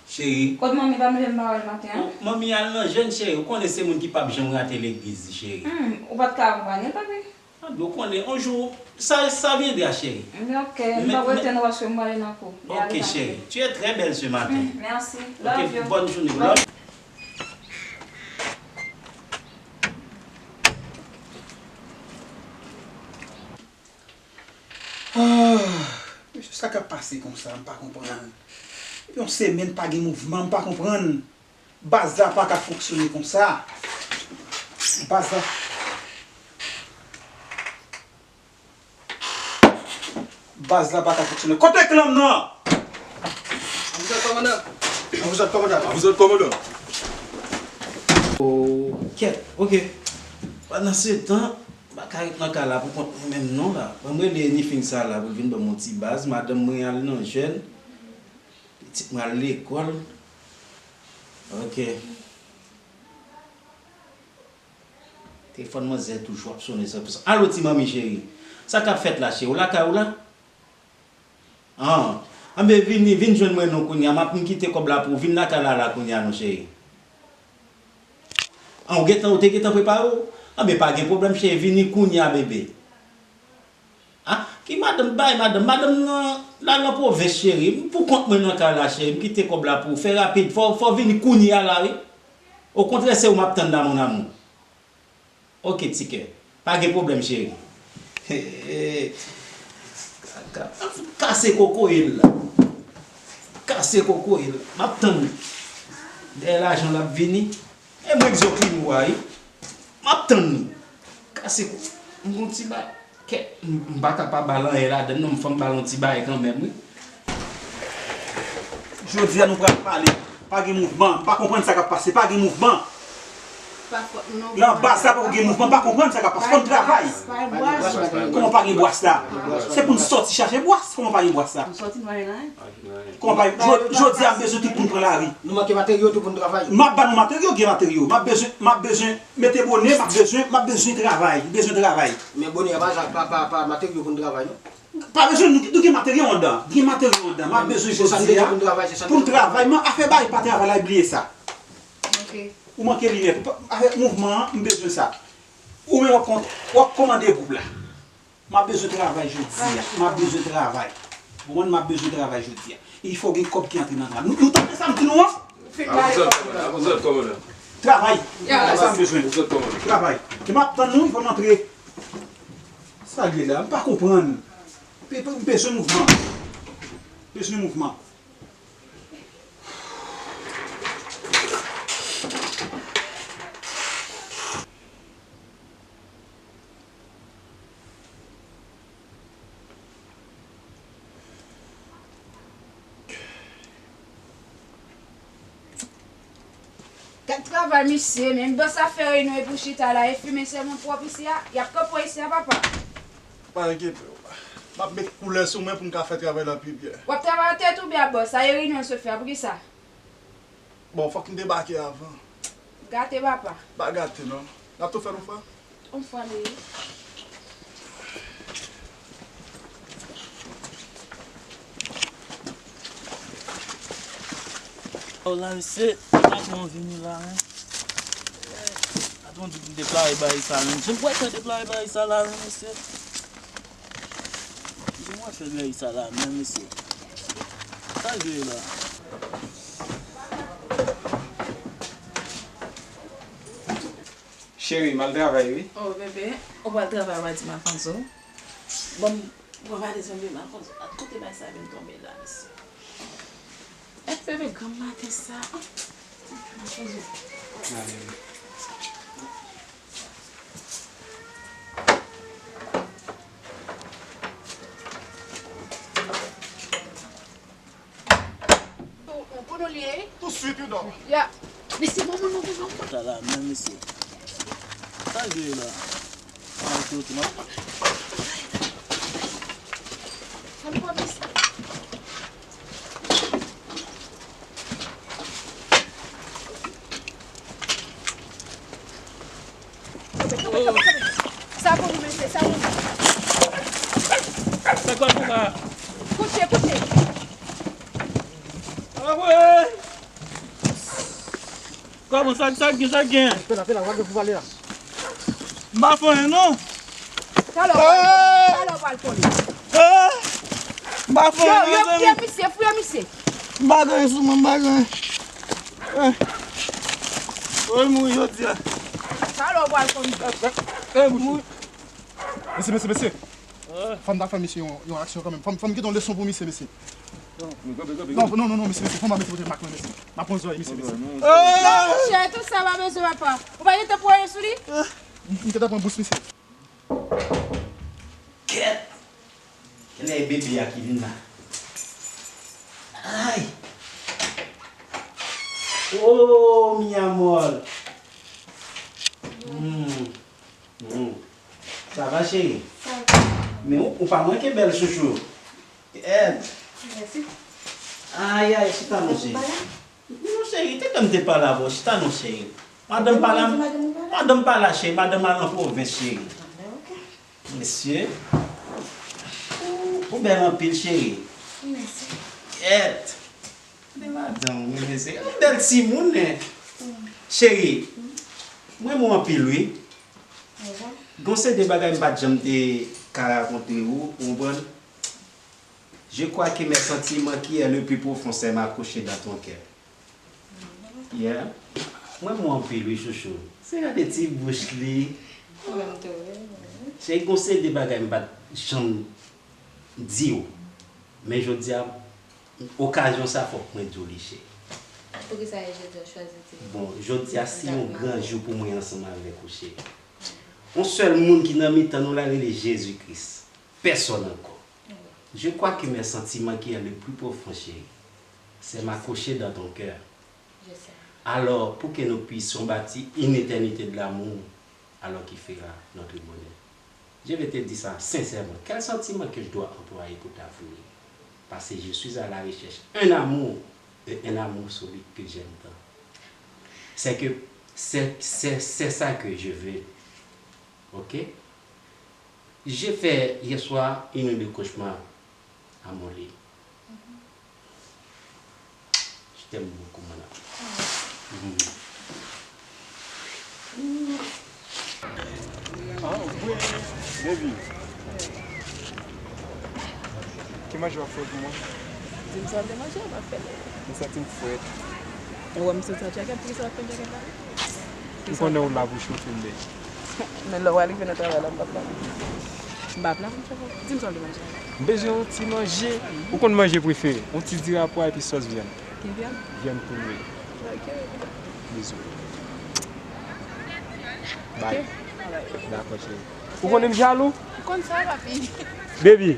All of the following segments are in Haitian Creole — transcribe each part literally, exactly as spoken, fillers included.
Cheri. Kot manmi pa m leve m pa wè l maten an? Manmi al nan jèn, cheri. Ou konnen se moun ki p ap janm rate legliz li, cheri. Hmm, ou pa t ka akonpanye l, papi? Anben, ou konnen, on jou, ça, ça viendra, chérie. Ok, m p ap rete non paske m prale nan kou. Ok, chérie. Tu es très belle ce matin. Hmm, merci. Love you. Ok, bonne journée. Love. Ah, mesye, sa k ap pase konsa, m pa konprann. Yon semèn pa gen mouvman, m pa konprann. Baz la pa ka fonksyone konsa. Baz la. Baz la pa ka fonksyone. Kote klanm nan? An vous autres, commandant. An vous autres, commandant. An vous autres, commandant. Oh, kèt, ok. Pandan se tan, m pa ka ret nan kay la pou kont mwen menm non la. Ban m rele Nifing sa la pou l vin ban m yon ti baz. Madanm mwen al nan jèn. Pitit mwen al lekòl. Ok. Telefòn manzè toujou ap sonnen san pou san. Alo, ti manmi cheri. Sa k ap fèt la, cheri? Ou lakay ou la? An. Anben, vini, vin jwenn mwen non kounye a. M ap, m kite kòb la pou ou. Vin lakay la, la kounye a non, cheri. An, ou gentan, ou te gentan prepare w? Anben, pa gen pwoblèm, cheri. Vini kounye a, bebe. Ah, ki madanm bay madanm? Madanm nan la nan pwovens, cheri. M pou kont mwen nan kay la, cheri. M kite kòb la pou ou. Fè rapid. Fò, fò w vini kounye a la, wi. Okontrè, se ou m ap tann la, mon amour. Ok, ti kè. Pa gen pwoblèm, cheri. Kaka. Kase kokoye l la. Kase kokoye l la. M ap tann li. Dèyè lajan l ap vini. E mwen k di w klimo a, wi. M ap tann li. Kase kou. M gon ti ba. Kèt, m, m pa ka pa ba l anyen ladann non, m fò m ba l yon ti bagay kanmenm, wi. Jodi a nou pral pale. Pa gen mouvman. M pa konprann sa k ap pase. Pa gen mouvman. Pa fòt nou. Nan baz la poko gen mouvman. M pa konprann sa k ap pase. Fò n travay. Pa gen bwas. Kòman pa gen bwas la? Se pou n sòti chache bwas. Kòman pa gen bwas la? Nou sòti nou pa gen anyen. Kòman pa gen? Jodi a m bezwen tout pou n pran lari. Nou manke materyo tou pou n travay. M ap ba nou materyo, gen materyo. M ap bezwen, m ap bezwen mete bone, m ap bezwen, m ap bezwen travay. M bezwen travay. Men bone a pa, pa, pa, pa materyo pou n travay non. Pa bezwen, nou, nou gen materyo anndan. Gen materyo anndan. M ap bezwen jodi a pou n travay. Men afè bay pa travay la, bliye sa. Ok. Ou manke linèt. Ou pa, afè mouvman an, m bezwen sa. Ou menm w ap kont-, w ap kòmande gwoup la. M ap bezwen travay jodi a. M ap bezwen travay. Ou konprann, m ap bezwen travay jodi a. Il fò gen kòb ki antre nan travay. Nou, nou tande sa m di nou an? A vous autres, commandant. A vous autres, commandant. Travay. Se sa m bezwen. Vous autres, commandant. Travay. E m ap tann nou, il fò m antre. Sa l ye la? M pa konprann. Pe-, pe-, m bezwen mouvman. Bezwen mouvman. Gad travay misye, menm bòs la fè reyinyon epi w chita la, e fimen sèlman pwòp isi a, y ap kanpe w isi a, papa. Pa enkyete w. M ap met koulè sou mwen pou m ka fè travay la pi byen. W ap travay ak tèt ou byen ak bòs la, e reyinyon misye fè a, poukisa? Bon, fòk m debake avan. Gate papa. Pa gate non. N ap tou fè l yon fwa. Yon fwa li ye. O la, mesye, patwon vini la, men. Patwon di pou m deplare bagay sa, men. Jan m wè fè deplare bagay sa la, men, mesye. Jan m wè fè bagay sa la, men, mesye. Sa l vle la? Cheri, m al travay, wi. Oh, bebe, ou pral travay, w pa di m avan zo. Bon, bon, pa di m, bebe, m avan zo. Kote bay sa vin tonbe la, mesye? Eh, bebe, granm maten sa. Ah, m avan zo. Pou, pou nou li ye? Tousuit, wi, dòm. Ya. Mesye, bon, bon, bon, bon, bon. Sa la, men, mesye. Sa l vle la? Ah, ok, ok, m ap. Sa l pran, mesye. Sa pou nou, mesye, sa pou nou. Sa kwa pou la? Kouche, kouche. Ah ouais. Kòman sa, sa k gen, sa k gen? Pè la, pè la, w ap gen pou pale la. M pa fè anyen non. Talè w pral konnen. Talè w pral konnen. Ah! M pa fè anyen non, zanmi. Yo, yo, fouye misye, fouye misye. M pa gen anyen sou mwen, m pa gen anyen. Eh. Woy, mouri jodi a. Talè w pral konnen. Eh, eh, eh, mouri. Mesye, mesye, mesye. Fò m ta fè misye yon, yon aksyon kanmenm. Fò m, fò m kite yon leson pou misye, mesye. Non, non, non, non, mesye, mesye. Fò m pa mete pote mak mwen, mesye. M ap pran zòrèy misye, mesye. Monchè, tout sa pa bezwen, papa. Ou pa gen tan pou anyen sou li? M, m te ta pran bous misye. Kèt! Kilè e bebe a ki vin la? Ay! Oh, mi amor! Hmm. Hmm. Sa va, cheri? Sa va. Men ou, ou pa manke bèl, chouchou. Kèt! Mèsi. Ay, ay, chita non, cheri. Non, cheri, te kè m te pale avè w, chita non, cheri. Madanm pa la, madanm pa la, cheri, madanm al an pwovens, cheri. Mesye, ou, ou bèl anpil, cheri. Mèsi. Kèt! De madanm, wi, mesye. Ou bèl timoun, nen. Cheri, m renmen w anpil, wi. Gon seri de bagay m pa t janm te ka rakonte ou, ou konprann? Je crois que mes sentiments qui est le plus profond, c'est m'accrocher dans ton cœur. Yeah. Mwen, mwen anpil, wi, chouchou. Se gade ti bouch li. Mwen menm tou, wi, mwen menm. Cheri, gon seri de bagay m pa t janm di w. Men jodi a, okazyon sa, fòk mwen di w li, cheri. Poukisa e jodi a w chwazi di m? Bon, jodi a, se yon gran jou pou mwen ansanm avèk ou, cheri. Yon sèl moun ki nan mitan nou la rele Jezi Kris. Pèsòn ankò. Je crois que mes sentiments qui est le plus profond, chérie, c'est m'accrocher dans ton cœur. Je sais. Alors, pour que nous puissions bâtir une éternité de l'amour, alors qui fera notre bonheur. Je vais te dire ça sincèrement. Quel sentiment que je dois employer pour t'avouer? Parce que je suis à la recherche un amour, et un amour solide que j'aime tant. C'est que, c'est, c'est, c'est ça que je veux. Ok? J'ai fait hier soir une nuit de cauchemar à mon lit. Je t'aime beaucoup, mon amour. Ah, wi, baby. Ki manje w ap fè pou mwen? Di m sa w te manje, m ap fè l. M santi m frèt. Ou wè m sot sa djakèt, poukisa w ap fè djakèt la? Ou konnen ou la pou chofe m, baby. Men lè w rive nan travay la, m p ap la. M p ap la pou m chofe w. Di m sa w vle manje. M bezwen yon ti manje. Ou konn manje prefere? Yon ti diri a pwa epi sòs vyann. Ki vyann? Vyann poulye. Ok. Bizou. Bay. Ok. Alright. Dakò, cheri. Ou konnen m jalou? M konn sa, papi. Baby.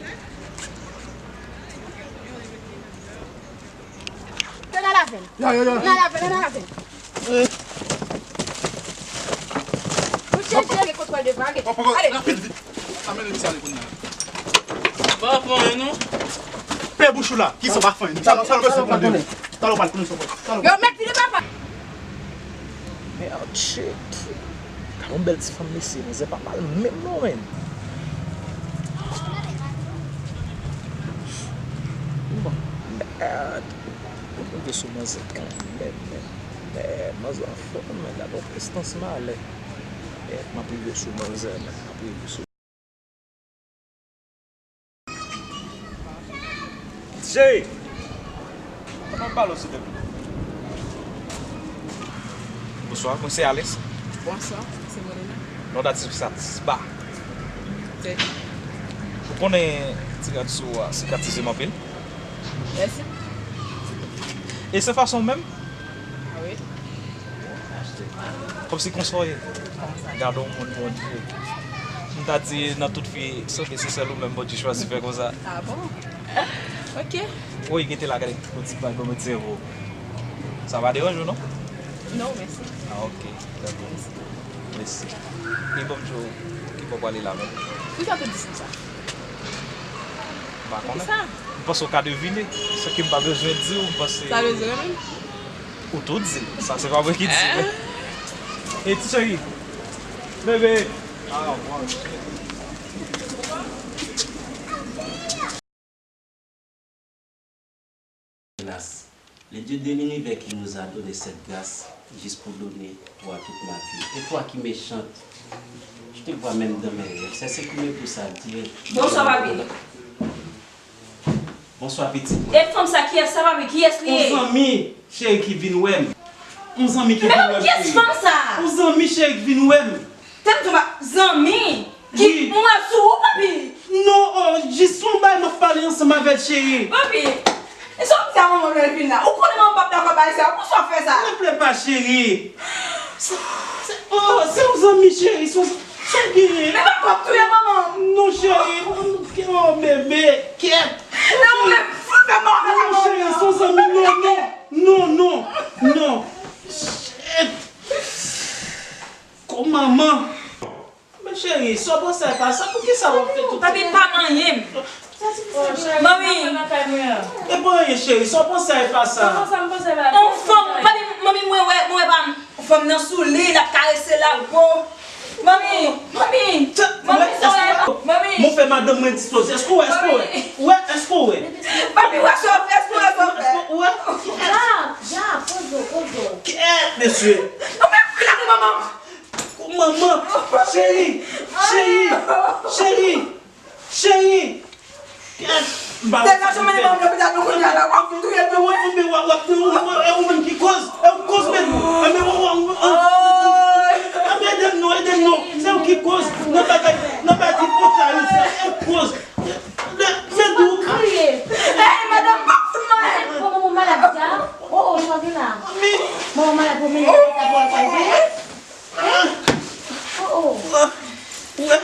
Ann al avè l. Ann al avè l, ann al avè l. Mouche, jere kontwòl devan, ale. Ale. Rapid, vit. Sa mennen misye ale kounye a. Pa fè anyen, non. Fè bouch ou la. Kisa pa fè anyen? Talè, talè, talè, talè, talè, talè, talè, talè. Yo, mèt vide papa. Merde, shit. Gade yon bèl ti fanm mesye, manzè pa mal menm non, menm. Bon, merde. Mwen rive sou manzè kanmenm, menm. Merde, manzè anfòm, men gade yon prestans malè. Merde, m ap rive sou manzè, menm, m ap rive sou Cheri! Kòman m pale w, silvouplè? Bonswa, mwen se Alex. Bonswa, se Morena. Non, dat is Satisba. Ok. Ou konnen ti rad sou a sikatize m anpil? Mèsi. E se fason w menm? Ah wi. Kòmsi konsa w ye. Gade yon moun, Bondye. M ta di nan tout fi, sanble se sèl ou menm Bondye chwazi fè konsa. Ah bon? Ok. Woy, kite la, gade yon ti bag pou mwen ti revo. Sa pa deranje w, non? Non, mèsi. Ah, ok. Dakò. Mèsi. E ban m di w, ki bò w prale la menm? Poukisa w te di m sa? M pa konnen. Poukisa? M panse w ka devine. Sa ke m pa bezwen di w, m panse. Sa vle di menm? Ou tou di l. Sa se pa mwen ki di l. Eh. E ti cheri. Bebe. Ah, wow. Hélas, le Dieu de l'univers qui nous a donné cette grâce, Juste pour donner toi toute ma vie. Et toi qui méchante, je te vois même dans mes rêves. C'est ce qui me pousse à dire. Bonsoir, papi. Bonsoir, pitit mwen. E fanm sa, kiyès sa, papi? Kiyès li ye? Yon zanmi, cheri, ki vin wè m. Yon zanmi ki vin wè m, cheri. Men kiyès fanm sa? Yon zanmi, cheri, ki vin wè m. Tèm tou ba, zanmi. Ki mwen sou ou, papi? Non, oh, jis yon bagay m ap pale ansanm avè l, cheri. Papi, e sa w di a manman w lè l vin la? Ou konnen manman p ap dakò bay sa, poukisa w fè sa? Plè pa, cheri. Se, se, oh, se yon zanmi, cheri, se yon, se yon genyen. Men pa kòk touye manman m. Non, cheri, oh, bebe, kèt. Nan ou menm, fout fè mò avè manman w. Non, cheri, se yon zanmi, non, non, non, non, non. Shit. Kòk manman. Men cheri, sa w panse a e pa sa, poukisa w ap fè tout... Papi, pa manyen m. Manmi. E pa anyen cheri, sa w panse a e pa sa. On fanm, papi, manmi, mwen wè, mwen wè pa m, fanm nan sou li, l ap karese lapo. Manmi, manmi, manmi, sa w wè, manmi. Mwen fè madanm mwen dispoze. Èske w wè, èske w wè? Ou wè, èske w wè? Papi, wè sa w fè, èske w wè sa w fè? Ou wè? Ja, ja, poze w, poze w. Kèt, mesye. Non, men, lage manman. Manman, cheri, cheri, cheri, cheri. Degaje w mennen manman lopital nou kounye a la, w ap touye l. Ou menm ki koz, e ou koz men nou. Anben ede m non, ede m non. Se ou ki koz nan bagay, nan bagay pòt la, se ou koz. Men tou. Ey, madanm, pa fout mwen. Manman malad, ja. Oh, oh, sa gen la. Manman malad, pou mennen lopital pou al soigner. Oh, oh. Ou wè?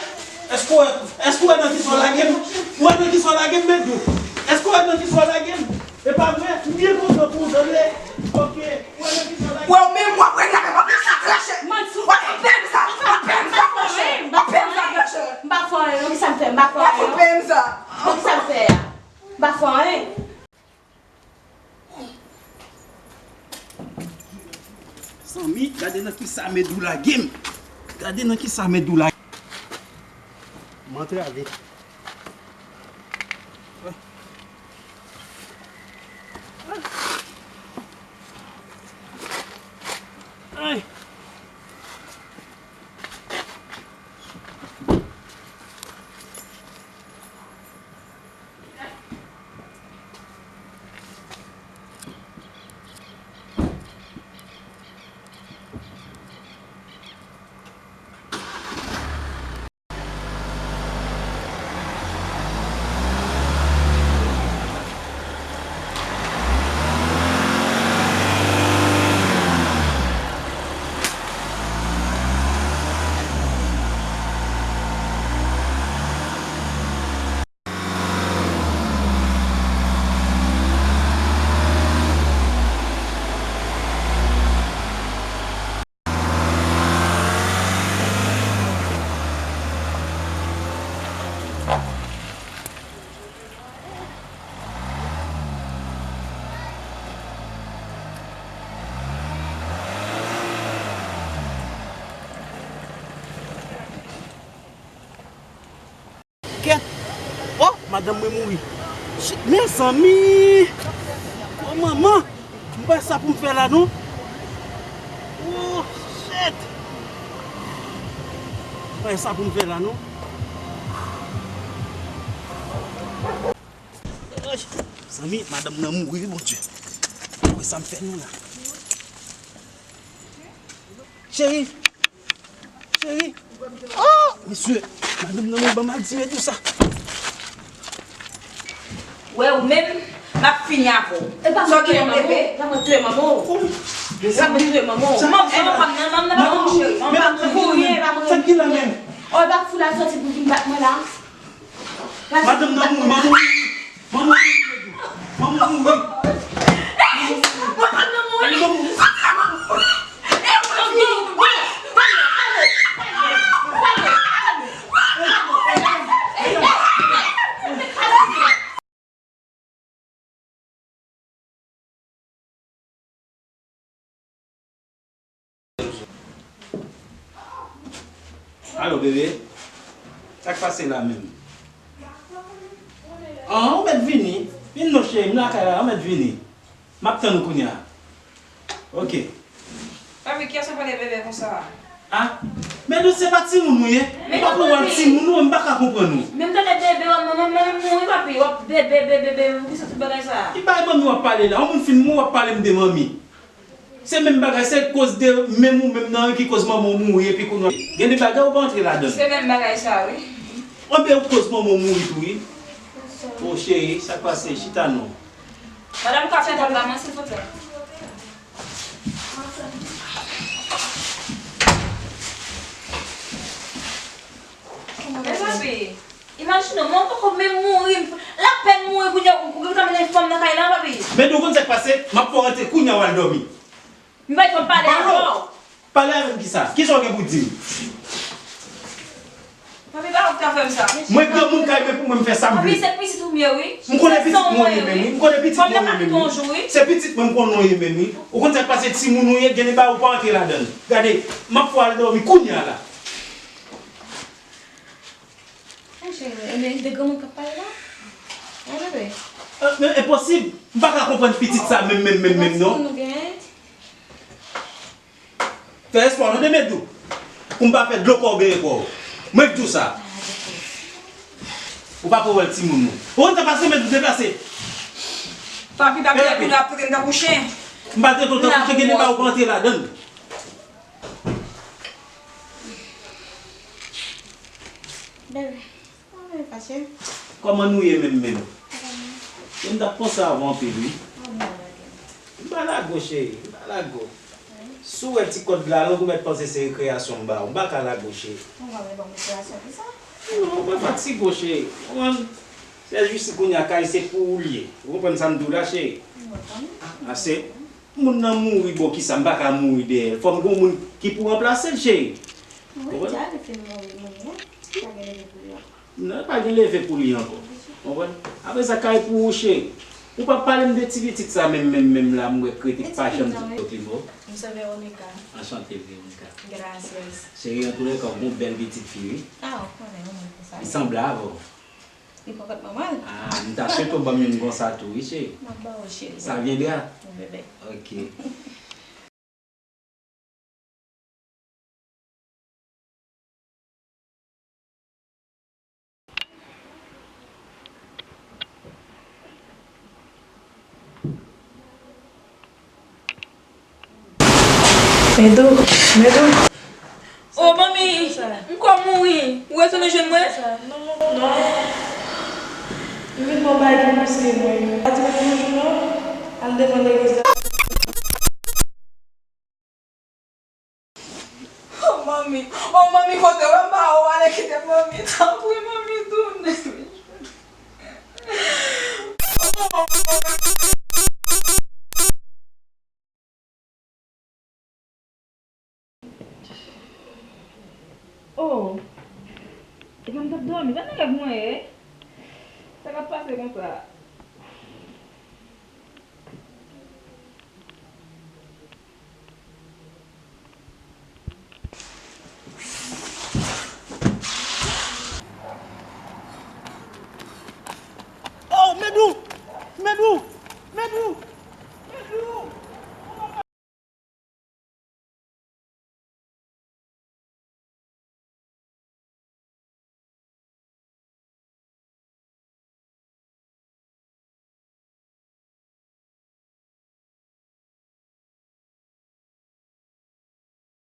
Èske w wè, èske w wè nan kisa w lage m? Ou wè nan kisa w lage m, Medou? Èske w wè nan kisa w lage m? E pa vre? M byen kontan pou ou, tande? Ok. Ou wè nan kisa w lage m? Wè, ou menm, w ap reklame, w ap peye m sa, grachè. W ap peye m sa, w ap peye m sa, grachè. W ap peye m sa, grachè. M pa fè anyen, non, kisa m fè? M pa fè anyen, non. W ap peye m sa. Kisa m fè a? M pa fè anyen. Zanmi, gade nan kisa Medou lage m. Gade nan kisa Medou lage m. M antrave. Ay. Kèt! Oh, madanm mwen mouri. Shit, mezanmi! Oh, manman! M pa wè sa pou m fè la, non. Oh, shit! M pa wè sa pou m fè la, non. Ay, zanmi, madanm nan mouri, wi, Bondye. M pa wè sa m fè nou la. Cheri! Cheri! Oh! Mesye! Madanm nan, mwen ban m al di Medou sa. Wè, ou menm, m ap fini avè w. E pa mwen touye manman w, e pa mwen touye manman w. E pa mwen touye manman w. Manman, e manman m nan, manman m nan, pa manman w, cheri. Manman m nan, pou ryen, e pa mwen touye. Sa ki la menm? Oh, e pa fou la soti pou vin bat mwen la. Madanm nan mouri, manman mouri. Manman mouri, Medou. Manman mouri. Manman mouri. Manman mouri. Alo, bebe. Sa k pase la menm? Ah, ou mèt vini. Vin non, cheri, m lakay la, ou mèt vini. M ap tann ou kounye a. Ok. Papi, kiyès w ap pale bebe konsa a? Ah, men nou se pa timoun nou ye. Ou pa pou wè timoun nou, m pa ka konprann ou. Men m tande bebe, w ap, mwen, mwen, mwen mouri, papi. W ap bebe, bebe, bebe, ki sòt tout bagay sa a? Ki bagay manmi w ap pale la? Yon moun fin mouri, w ap pale m de manmi. Se menm bagay, se koz de menm ou menm nan ki koz manman w mouri epi kounye a. Gen de bagay ou pa antre ladan l. Se menm bagay sa, wi. Anben ou koz manman w mouri tou, wi. O cheri, sa k pase? Chita non. Madanm, ka fè tab la, mwen, silvouplè. Men papi, imajine w, mwen poko menm mouri, l apèn mouri kounye a, ou gentan mennen fanm nan kay la, papi. Men ou konn sa k pase, m ap fè w rantre kounye a w al dòmi. M pa fè pale avè w. Pale avè m kisa? Kisa w gen pou di m? Papi, pa ou ki ta fè m sa. Mwen granmoun kay men pou mwen m fè sa m vle. Papi, se pitit ou m ye, wi. M konnen pitit mwen w ye menm, wi. M konnen pitit mwen w ye menm, wi. Se pitit mwen m konnen w ye menm, wi. Ou konn sa k pase timoun ou ye, gen de bagay ou pa antre ladan l. Gade, m ap fè w al dòmi kounye a la. Mon cheri, ebyen, de granmoun k ap pale la? Hein, bebe? Euh, men enposib. M pa ka konprann pitit sa menm, menm, menm, menm, non. Timoun nou genyen? Fè espwa, tande, Medou. Pou m pa fè dlo kò w benyen kò w. Mwen k di w sa. Ou pa pou wè l timoun nou. Ou konn sa pase, Medou, deplase. Papi, papi, depi nou ap trete m tankou chen. M pa trete w tankou chen, gen de bagay ou pa antre ladan l. Bebe. Kòman nou ye menm menm? M t ap panse avè w anpil, wi. M pa lage w, cheri, m pa lage w. Si w wè ti kòd la, long ou mèt panse se rekreyasyon m ba w. M pa ka lage w, cheri. Non, ou pa fatige w, cheri. Ou konprann? Se jis kounye a kay se pou ou l ye. Ou konprann sa m di w la, cheri? Ase. Moun nan mouri, bon, kisa, m pa ka mouri dèyè l. Fò m gen yon moun ki pou ranplase l, cheri. Wi, Dja li fin mouri, mouri, non. Pa gen leve pou li ankò. Non, pa gen leve pou li ankò. Konprann? Apre sa, kay pou ou, cheri. Ou pa pale m de ti pitit sa menm, menm, menm la, m wè k rete k pa janm di kòt li mò. M se Veronica. Anchante, Veronica. Gracias. Cheri, antoulèka, ou gon bèl pitit fi, wi. Ah, ou konnen, ou konn sa. Li sanble avè w. Li poko t manman l. Ah, m ta swete w ban m youn konsa tou, wi, cheri. M ap ba w, cheri. Ça viendra? Wi, bebe. Ok. Medou, Medou. O manmi, m kwè w mouri. Ou retounen jwenn mwen? Non, non, non. M vin ba w bagay ki pou sere mwen. Pa di mwen yon jou non. Al devan legliz la. O manmi, o manmi, kote w? M pa wè w ale kite m, manmi. Tanpri, manmi, tounen. Oh, epa m t ap dòmi, pa nan rèv mwen ye. Sa k ap pase konsa? Oh, Medou! Medou! Medou! Medou!